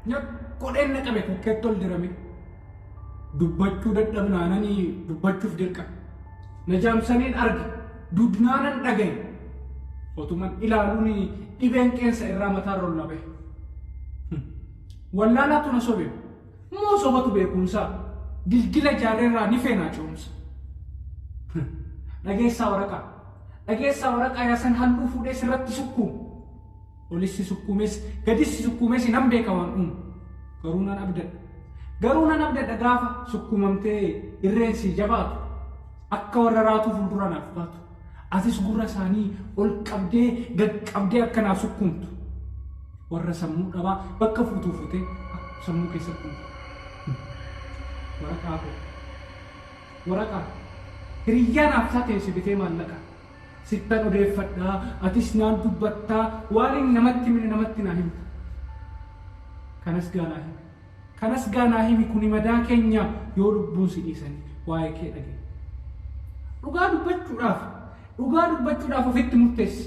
Nyaq godheen na qabe kokkeetti ol dirame. Dubbachuu dadhabnaananii dubbachuuf dirqame. Na jaamsaniin arge, dudnaanan dhagaye. Otuman ilaaluun dhibeen qeensa irraa mataarra ol na bahe. Wallaalaatu na sobe. Moo sobatu beekumsaa? Gilgila jaarreerraa ni feenaa ce'umsa. Dhageessaa waraqaa. Dhageessaa waraqaa yaasan halluu fuudhee sirratti sukkuumu. Olis si sukkuumes gadis si sukkuumes nan beeka waan uumu. Garuu nan abdadha. Garuu nan abdadha gaafa sukkuumamtee irreen sii jabaatu. Akka warra raatuu fuuldura naaf baatu. Atis gurra isaanii ol qabdee gad qabdee akka naaf sukkuumtu. Warra sammuu dhabaa bakka fuutuu fuutee sammuu keessatti uumtu. Waraqaa koo. Waraqaa. Hiriyyaa naaf taate si bitee maallaqa. Sittan odeeffadha, atis naan dubbattaa, waan hin namatti himne namatti naa himta. Kanas gaa naa himi. Kanas gaa naa himi kuni madaa keenya yoo lubbuun si dhiisanii waa'ee kee dhageenye. Dhugaa dubbachuudhaaf, dhugaa dubbachuudhaaf ofitti murteessi.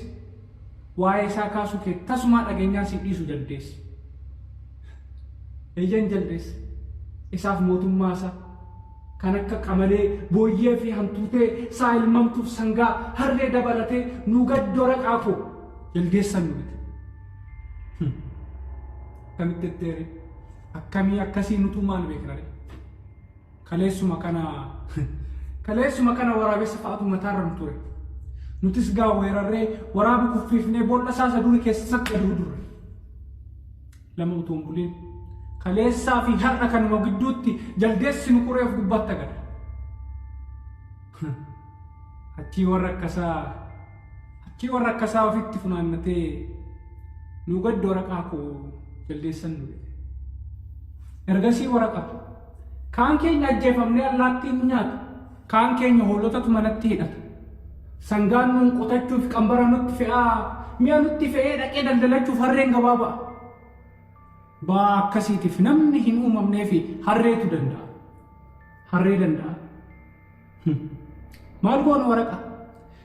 Waa'ee isaa kaasuu kee tasumaa dhageenyaan si dhiisu jaldeessi. Eeyyan jaldeessa. Isaaf mootummaa isaa. Kan akka qamalee, booyyee fi hantuutee, saa ilmamtuuf sangaa, harree dabalatee nu gaddi waraqaa koo jaldeessan nu bite. Akkamitti etteere? Akkamii akkasii nutuu maal beekna ree? Kaleessuma kana kaleessuma kana waraabessa fa'atu mataarra nu ture. Nutis gaa weerarree waraaba kuffiifnee boolla isaa isa duri keessatti aduu durre. Lama utuu hin bulin kaleessaa fi har'a kanuma gidduutti jaldeessi nu qoree of gubbaatti agada. Achii warra akkasaa achii warra akkasaa ofitti funaannatee nu gaddi waraqaa koo jaldeessan nu jedhe. Ergasii waraqaa kaan keenya ajjeefamnee allaattiin nu nyaata. Kaan keenya hoolotatu manatti hidhata. Sangaan nuun qotachuuf qambara nutti fe'aa, mi'a nutti fe'ee dhaqee daldalachuuf harreen gabaa ba'a. Ba'aa akkasiitiif namni hin uumamneefi harreetu danda'a. Harree danda'a. Maal goona waraqa?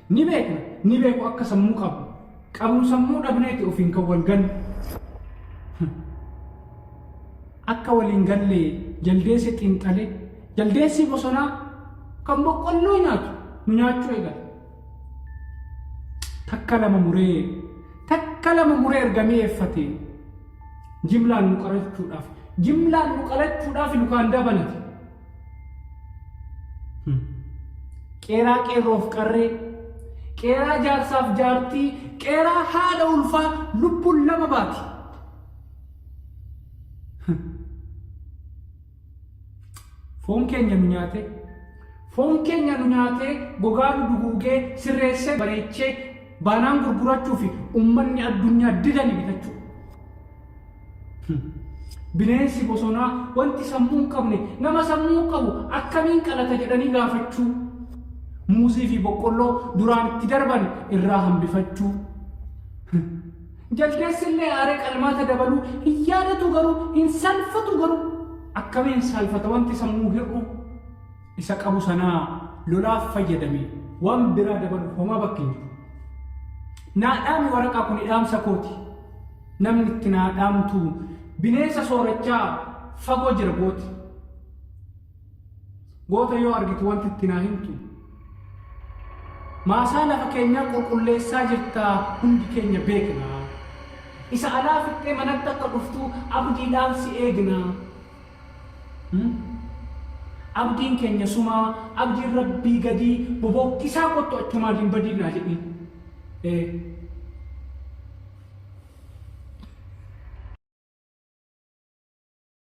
Ni beekna, ni beeku akka sammuu qabnu. Qabnu sammuu dhabneeti ofiin kan wal gannu. Akka waliin galle jaldeessi xiinxalee, jaldeessi bosonaa kan boqqolloo nyaatu nu nyaachuu eegale. Takka lama muree, takka lama muree erga mi'eeffate jimlaan nu qarachuudhaaf, jimlaan nu qalachuudhaaf lukaan dabalate. Qeeraa qeerroof qarree, qeeraa jaarsaaf jaartii, qeeraa haadha ulfaa lubbuun lama baati. Foon keenya nu nyaatee, foon keenya nu nyaatee gogaa nu duguugee sirreessee bareechee baanaan gurgurachuu fi uummanni addunyaa didani bitachuu. Bineensi bosonaa wanti sammuu hin qabne nama sammuu qabu akkamiin qalata jedhanii gaafachuu. Muuzii fi boqqolloo duraan itti darban irraa hambifachuu. Jaldeessi illee aaree qalmaata dabaluu hin yaadatu garuu hin salfatu garuu akkamiin saalfata wanti sammuu hir'uu isa qabu sanaa lolaaf fayyadame waan biraa dabaluuf homaa bakki hin jiru. Naa dhaami waraqaa kuni dhaamsa kooti. Namni itti naa dhaamtu bineensa soorachaa fagoo jira gooti. Goota yoo argitu wanti itti naa himtu. Maasaa lafa keenyaa qulqulleessaa jirta hundi keenya beekna. Isa alaa fixxee manatti akka dhuftu abdiidhaan si eegna. Abdiin keenya sumaa abdiin rabbii gadii bobokkisaa kottu achumaan hin badiin naa jedhiin. Ee.